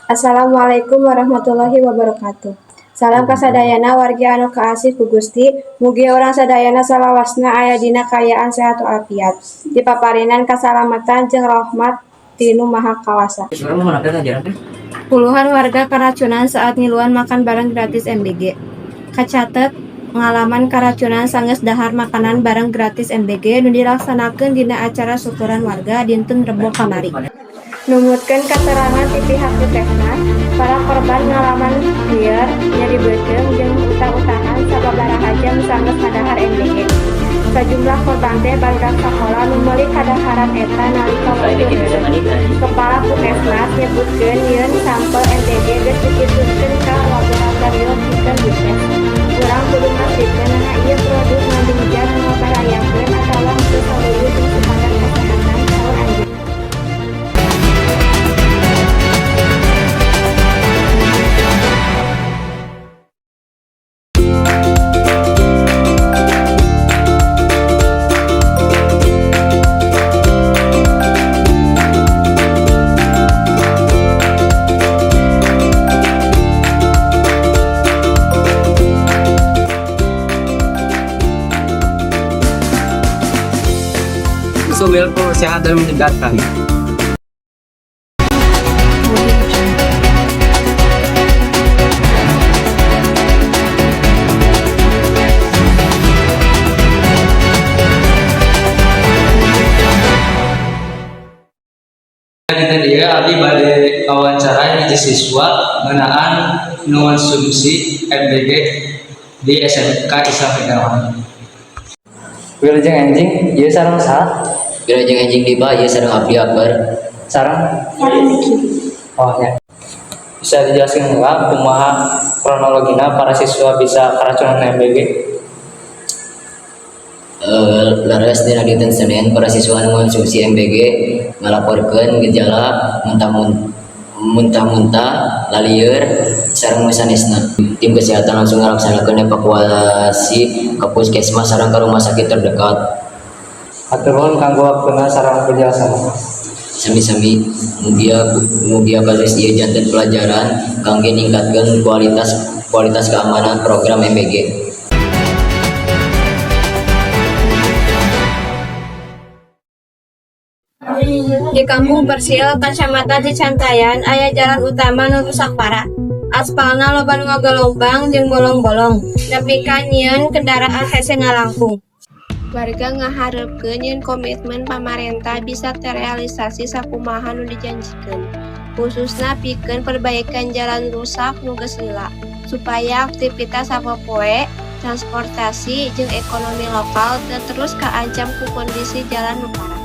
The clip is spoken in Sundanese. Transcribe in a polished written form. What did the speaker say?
Assalamualaikum warahmatullahi wabarakatuh. Salam kasadayana wargi anu kaasih ku Gusti, mugi urang sadayana salawasna aya dina kaayaan sehat walafiat, dipaparinan kasalamatan jeung rahmat ti Nu Maha Kawasa. Puluhan warga karacunan saat ngiluan makan bareng gratis MBG. Kacatet ngalaman karacunan sanggeus dahar makanan bareng gratis MBG nu dilaksanakeun dina acara syukuran warga dinten Rebo kamari. Numutkeun katerangan ti pihak Puskesmas, para korban ngalaman lieur, nyeri beuteung jeung utah-utahan sababaraha jam sanggeus ngadahar MBG. Sajumlah korban teh barudak sakola nu meuli kadaharan eta nalika waktu reureuh. Kepala Puskesmas nyebutkeun yeun sampel MBG geus dikitunkeun ka laboratorium pikeun dites. Urang kudu mastikeun nana ieu produk ngandung zat nu ngabahayakeun atawa henteu saluyu jeung standar kasehatan, saur anjeunna. Susu Milko sehat dan menyegarkan. Dinten ieu abdi bade wawancara hiji siswa ngeunaan ngonsumsi MBG di SMK Islam Megawati. Wilujeng enjing, ieu sareng saha? Wilujeng enjing, Diba, ieu sareng abdi, Akbar. Sareng? Oh ya. Bisa dijelaskan nggak kumaha kronologina para siswa bisa keracunan MBG? Leres, dina dinten Senin para siswa nu ngonsumsi MBG ngalaporkeun gejala muntah-muntah, lalieur, sareng nu sanesna. Tim kesehatan langsung ngalaksanakeun evakuasi ke puskesmas sareng ka rumah sakit terdekat. Hatur nuhun kanggo waktuna sareng penjelasanna. Sami-sami, mugia mugia kasus ieu janten pelajaran kangge ningkatkeun kualitas kualitas keamanan program MBG. Di Kampung Persil, Kacamatan Cicantayan, aya jalan utama nu rusak parah. Aspalna loba nu ngagalombang jeung bolong-bolong, nepi ka nyieun kendaraan hese ngalangkung. Warga ngaharepkeun yen komitmen pamarentah bisa terealisasi sakumaha nu dijanjikeun, khususna pikeun perbaikan jalan rusak nu geus lila, supaya aktivitas sapopoe, transportasi, jeung ekonomi lokal teu terus kaancam ku kondisi jalan nu parah.